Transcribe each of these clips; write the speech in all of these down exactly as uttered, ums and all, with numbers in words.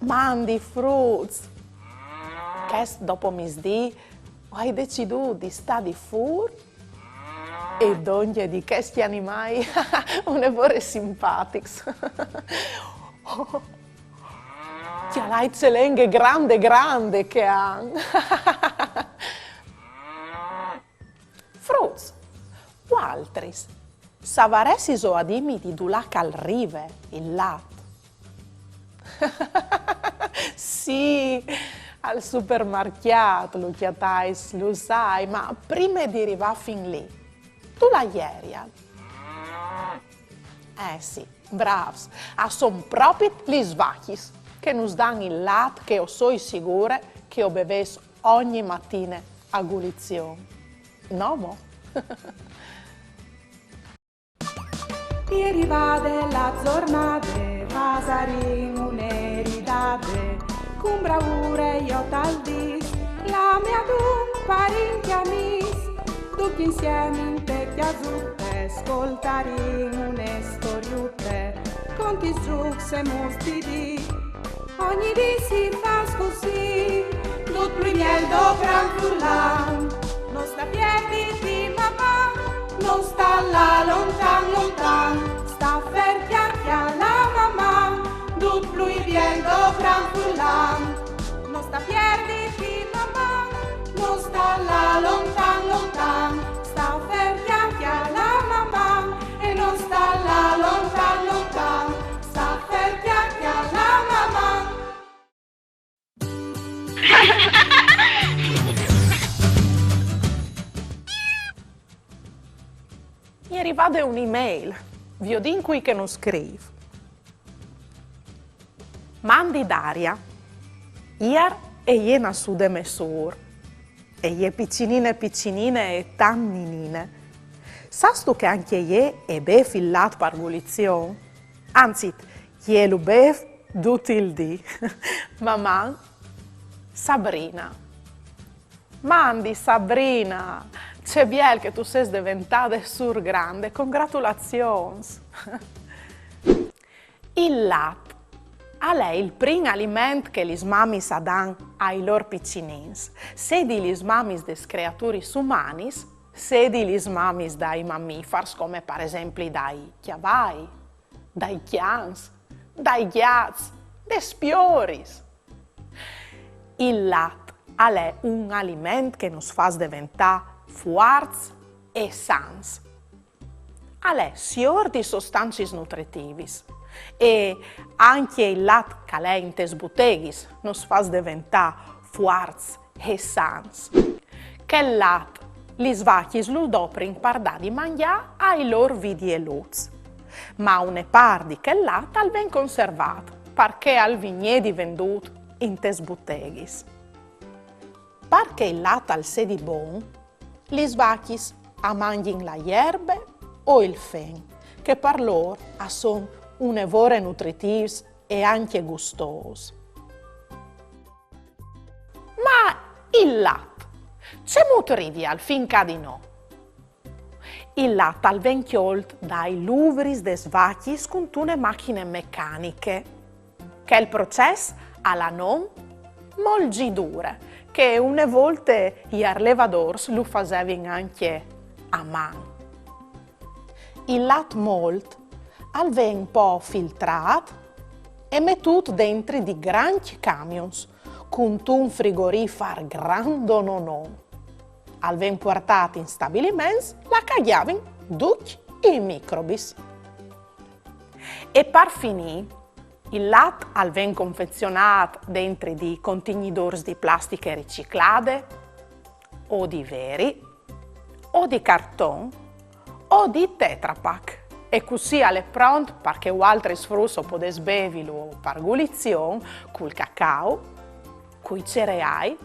Mandi fruts! Chest dopomisdì o ai decidût di stâ di fûr e dongje di chescj animâi une vore simpatics. Cjalait ce lenghe grande grande che a àn! Fruts, vualtris, savaressiso a dîmi di dulà che al rive il lat? Sì, al supermarcjât lu cjatais, lu sai, ma prime di rivâ fin li, dulà jerial? Eh sì, brâfs, a son propit lis vacjis che nus dan il lat che o soi sigure che o bevês ogni matine a gulizion. No mo? E rivade la zornade, fasarìn une ridade, cun braure jo tal dîs, clamìn adun parint e amîs, ducj insiemi inte cjasute, scoltarìn une storiute, contis, zûcs e mûts di dì. Ogni dì si fâs cussì, dut plui biel dopran furlan. No sta pierditi, Maman, no sta lâ lontan, lontan. Sta fer, cjalà, cjalà, Maman, dut plui biel dopran furlan. No sta pierditi, Maman, no sta lâ lontan, lontan. Sta fer, cjalà, cjalà, Maman, e no sta lâ lontan, lontan. Sta fer, cjalà, cjalà, Maman. Mi è rivade une email. Viodìn cui che nus scrîf. Mandi Daria. Iar e je nassude mê sûr. E je piçinine piçinine e tant ninine. Sâstu che ancje jê e bêf il lat par gulizion? Anzit, jê lu bêf dut il dì. Maman, Sabrina. Mandi Sabrina! Ce biel che tu sês deventade sûr grande, congratulazions! Il lat al è il prin aliment che lis mamis a dan ai lôr piçinins, sedi lis mamis des creaturis umanis, sedi lis mamis dai mamifars, come par esempli dai cjavai, dai cjans, dai gjats, des pioris. Il lat al è un aliment che nus fâs deventâ fuarts e sans. Al è siôr di sostancis nutritivis e ancje il lat che al è intes buteghis nus fâs deventâ fuarts e sans. Chel lat, lis vacjis lu doprin par dâ di mangjâ ai lôr vidieluts. Ma une part di chel lat al ven conservât, par che al vignedi vendût intes buteghis. Par che il lat al sedi bon, lis vacjis a mangjin la jerbe o il fen, che par lôr a son une vore nutritîfs e ancje gustôs. Ma il lat, cemût rivial fin ca di nô? Il lat al ven cjolt dai luvris des vacjis cuntune machine mecaniche. Chel procès al à non molgidure, che une volte i arlevadôrs lu fasevin ancje a man. Il lat molt al ven po filtrât e metût dentri di grancj camions, cuntun frigorifar grandononon. Al ven puartât in stabiliments là che a gjavin ducj i microbis. E par finî, il lat al ven confezionât dentri di contignidôrs di plastiche riciclade, o di veri, o di carton, o di Tetra Pak. E cussì al è pront par che vualtris fruts o podês bevilu par gulizion, cul cacau, cui cereâi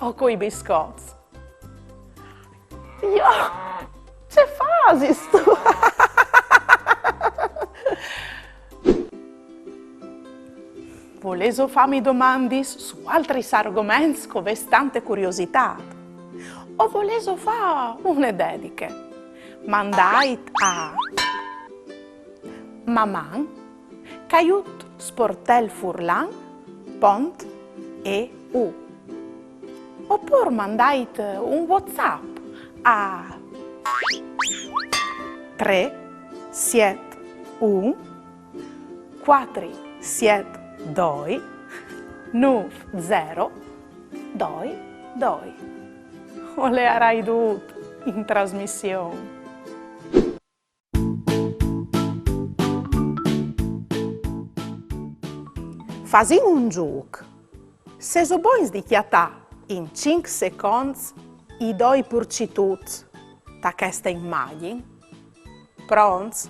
o cui biscots. Jo, ce fasistu? Volêso fâmi domandis su altris argoments che o vês tante curiositât? O volêso fâ une dediche? Mandait a Maman, caiut sportel furlan, pont e u. Opûr mandait un WhatsApp a trê siet un cuatri siet doi nûf zero doi doi. O leiarai dut in trasmission. Fasìn un zûc. Sêso bogns di cjatâ in cinc seconts i doi purcituts ta cheste imagjin? Pronts?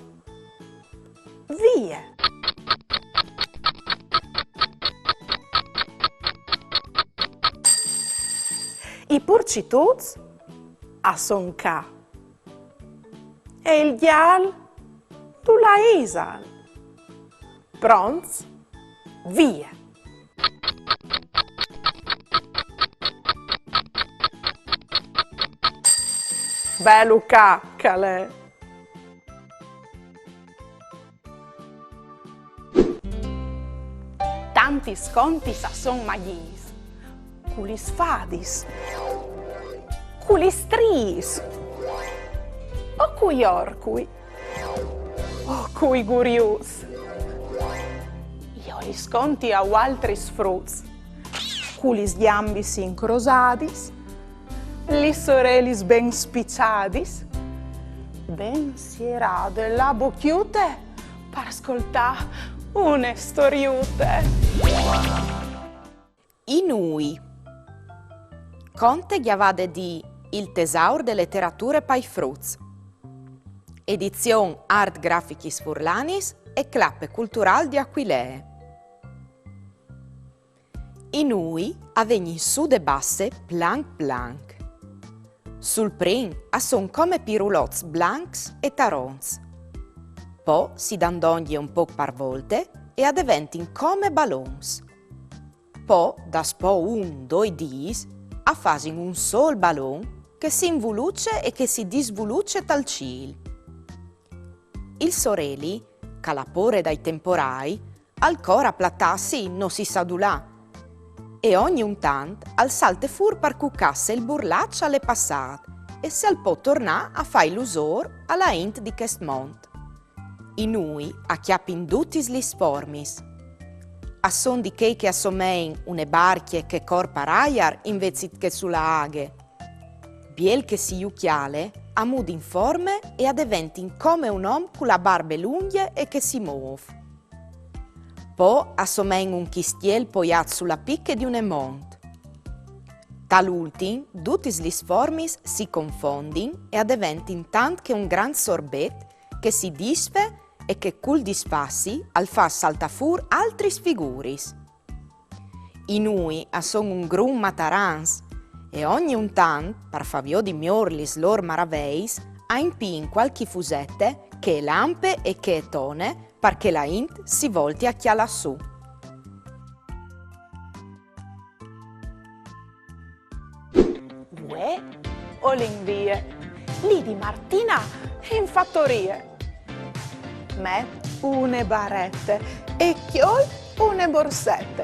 Vie! I purcituts a son ca. E il gjal? Dulà isal? Pronts? Vie! Velu ca, che al è. Tantis contis a son magjis, cu lis fadis, cu lis striis, o cui orcui, o cui guriuts. Jo lis conti a vualtris fruts, cu lis gjambis incrosadis, lis orelis ben spiçadis, ben sierade la bocjute par scoltâ une storiute. I nûi. Conte gjavade di Il tesaur de leterature pai fruts. Edizion Art Grafichis Furlanis e Clape Culturâl di Aquilee. I nûi a vegnin sù de basse planc planc. Sul prin a son come pirulots blancs e taronts. Po si dandongje un pôc par volte e a deventin come balons. Po, daspò un, doi dîs, a fasin un sôl balon che si invuluce e che si disvuluce tal cîl. Il soreli, che al à pôre dai temporâi, al cor a platâsi no si sa dulà. E ogni un tant al salte fûr par cucâ se il burlaç al è passât e se al pò tornâ a fâ lusôr a la int di chest mont. I nûi a cjapin dutis lis formis. A son di chei che a somein une barcje che cor par aiar invezit che su la aghe. Biel che si ju cjale, a mudin forme e a deventin come un om cu la barbe lungje e che si môf. Po a somein un cjistiel poiât su la piche di une mont. Tal ultin, dutis lis formis si confondin e a deventin tant che un grant sorbet che si disfe e che cul disfâsi al fâs saltâ fûr altris figuris. I nûi a son un grum matarans e ogni un tant, par fâ viodi miôr lis lôr maraveis, a impiin cualchi fusete che e lampe e che e tone par che la int si volti a cjalâ sù. Vuê o lin vie li di Martina in fatorie. Met une barete e cjol une borsete.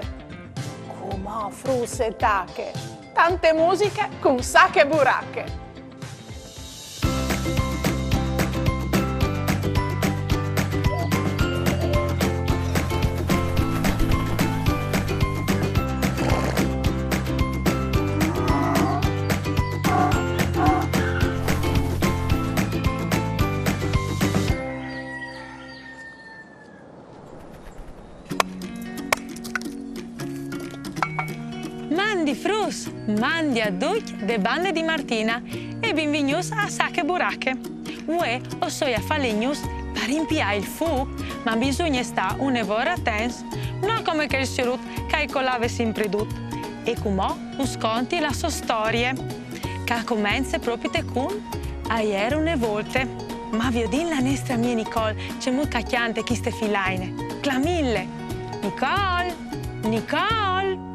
Cumò fruts e tache, tante musiche cun Sache Burache. Mandi fruts, mandi a ducj de bande di Martina e benvignûts a Sache Burache. Vuê o soi a fâ legnus par impiâ il fûc, ma bisugne stâ une vore atents, no come chel siorut che al colave simpri dut. E cumò us conti la sô storie, che e comence propite cun A jere une volte. Ma viodìn la nestre amie Nicole, cemût che e cjante cheste filaine. Clamìnle! Nicole! Nicole!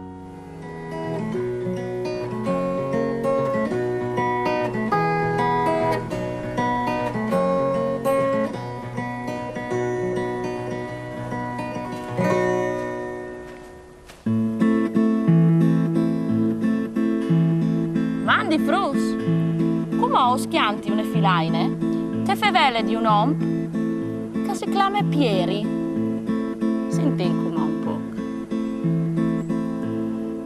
Laine, te fevele di un om che si clame Pieri. Sentìn cumò un poc.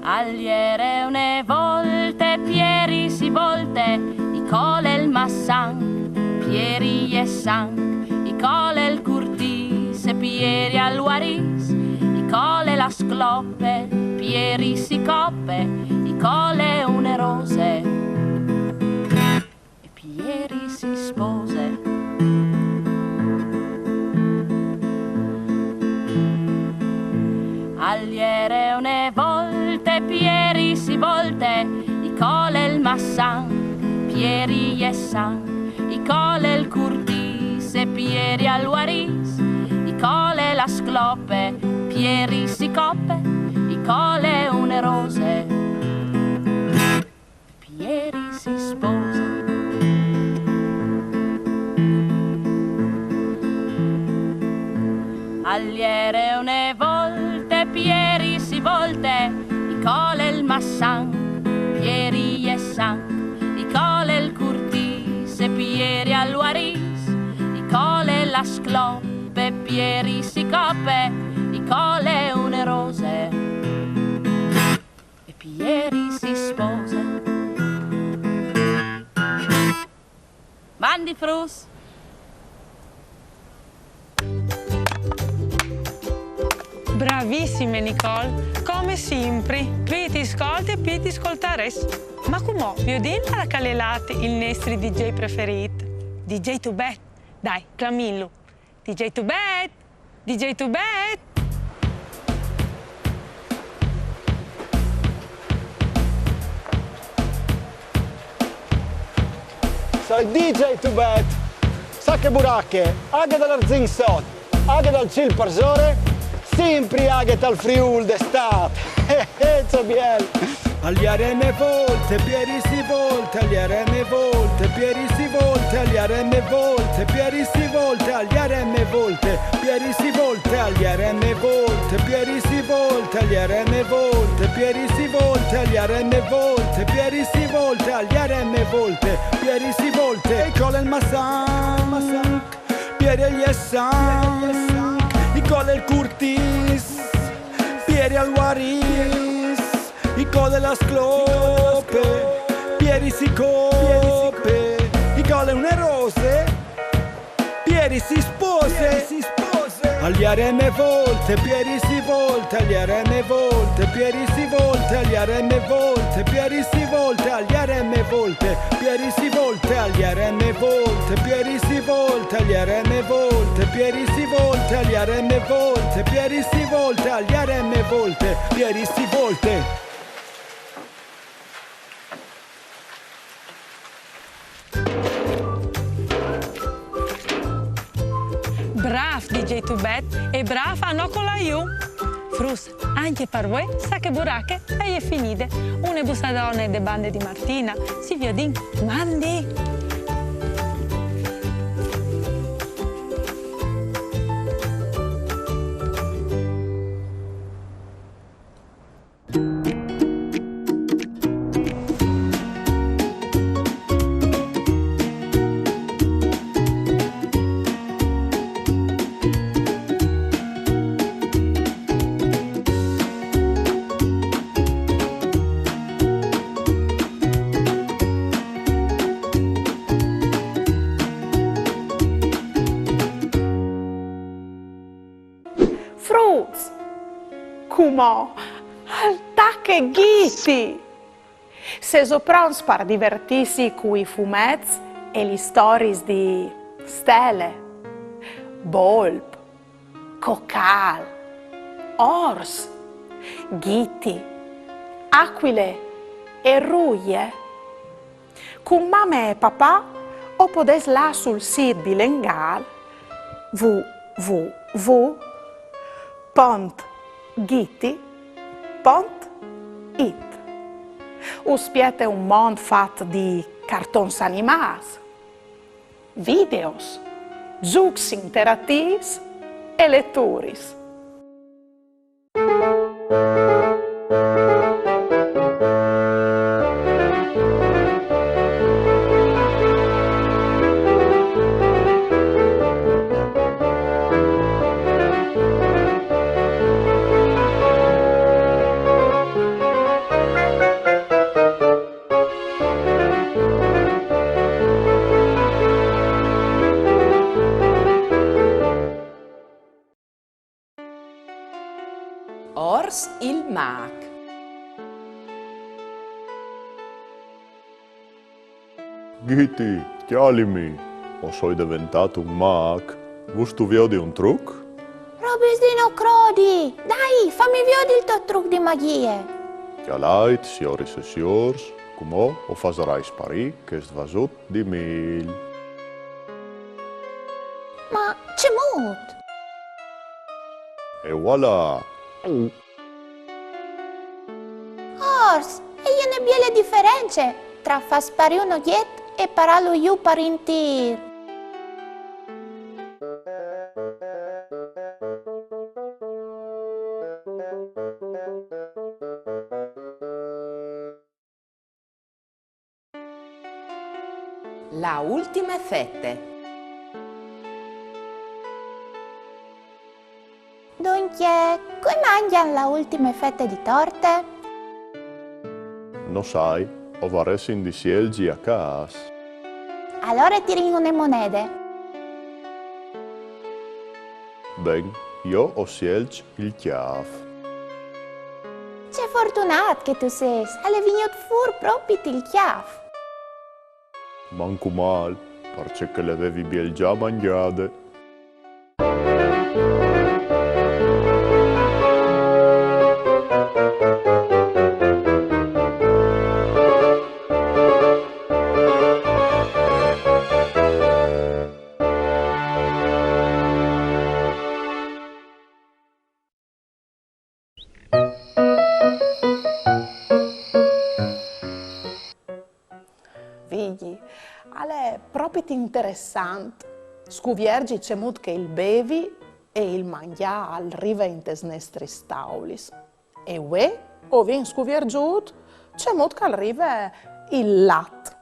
Al jere une volte, Pieri si volte, i cole il massan, Pieri jessan, i cole il curtise, Pieri al uaris, i cole la sclope, Pieri si cope, i cole une rose. E Pieri si spose. Al jere une volte, Pieri si volte, i cole il massan, Pieri jessan, i cole il curtise, Pieri al uaris, i cole la sclope, Pieri si cope, i cole une rose. Pieri si sposa. Al jere une volte, Pieri si volte, i cole il massan, Pieri jessan, i cole il curtise, Pieri al uaris, i cole la sclope, Pieri si cope, i cole une rose. E Pieri si sposa. Mandi fruts! Bravissime, Nicole, come simpri, plui ti scolti e plui ti scoltarès. Ma cumò viodìn là che al è lât il nestri D J preferît, D J Tubet. Dai, clamìnlu. D J Tubet! D J Tubet! Soi D J Tubet! Sache burache, aghe dal Arzin sot, aghe dal Cîl Parsore, simpri aghe tal Friûl de stât! Eh, eh, ce biel! Al jere une volte, Pieri si volte, al jere une volte, Pieri si volte, al jere une volte, Pieri si volte, al jere une volte, Pieri si volte, al jere une volte, Pieri si volte, al jere une volte, Pieri si volte, al jere une volte, Pieri si volte, al jere une volte, Pieri si volte, e i cole il massan, Pieri al jessan, i cole il curtîs, Pieri al uaris, i cole la sclope, Pieri si cope, i cole une rose, Pieri si spose. Al jere une volte, Pieri si volte, al jere une volte, Pieri si volte, al jere une volte, Pieri si volte, al jere une volte, Pieri si volte, al jere une volte, Pieri si volte, al jere une volte, Pieri si volte, al jere une volte, Pieri si volte, al jere une volte, Pieri si volte. Brâf D J Tubet e brâf a no colâ jù. Fruts, ancje par vuê Sache burache e je finide. Une bussadone de bande di Martina. Si viodìn. Mandi! Fruts! Cumò al tache Ghiti! Sêso pronts par divertîsi cui fumets e lis storiis di Stele, Bolp, Cocâl, Ors, Ghiti, Acuile e Ruie? Cun mame e papà o podês lâ sul sît bilengâl w w w pont ghiti pont it. Us spiete un mont fat di cartons animâts, videos, zûcs interatîfs e leturis. Ors il mâc. Ghiti, cjalimi, o soi deventât un mâc. Vûstu viodi un truc? Robis di no crodi! Dai, fami viodi il to truc di magjie! Cjalait, sioris e siôrs, cumò o fasarai sparî chest vasut di mîl. Ma cemût? E voilà! Ors, e je une biele diference tra fâ sparî un ogjet e parâlu jù par intîr. La ultime fete. Duncje, cui mangjan la ultime fete di torte? No sai, o varessin di sielzi a câs. Alore tirìn une monede. Ben, jo o sielç il cjâf. Ce fortunât che tu sês, al è vignût fûr propit il cjâf. Mancu mâl, parcè che le vevi biel za mangjade. Vigji, al è propit interessant scuvierzi cemût che il bevi e il mangjâ al rive intes nestris taulis. E vuê o vin scuvierzût cemût che al rive il lat,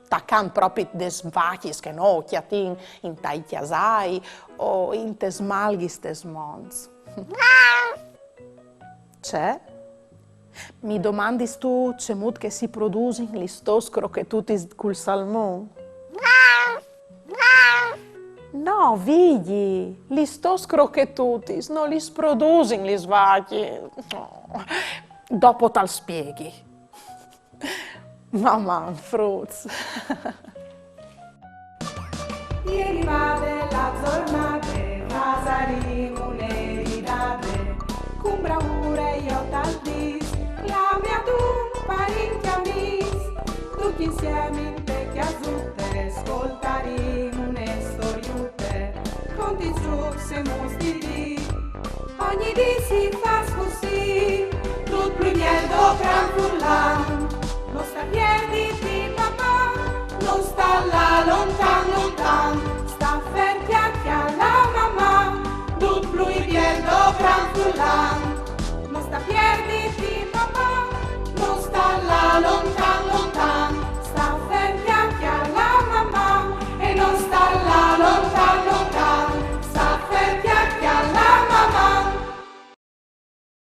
tacant propit des vacjis che nô o cjatìn intai cjasâi o intes malghis des monts. Ce? Mi domandistu cemût che si produsin lis tôs crochetutis cul salmon? No, Vigji, lis tôs crochetutis no lis produsin lis vacjis. Dopo tal spieghi. Maman, fruts. E rivade la zornade, fasarìn une ridade, cun braure jo tal dîs, clamìn adun parint e amîs, ducj insiemi inte cjasute scoltarìn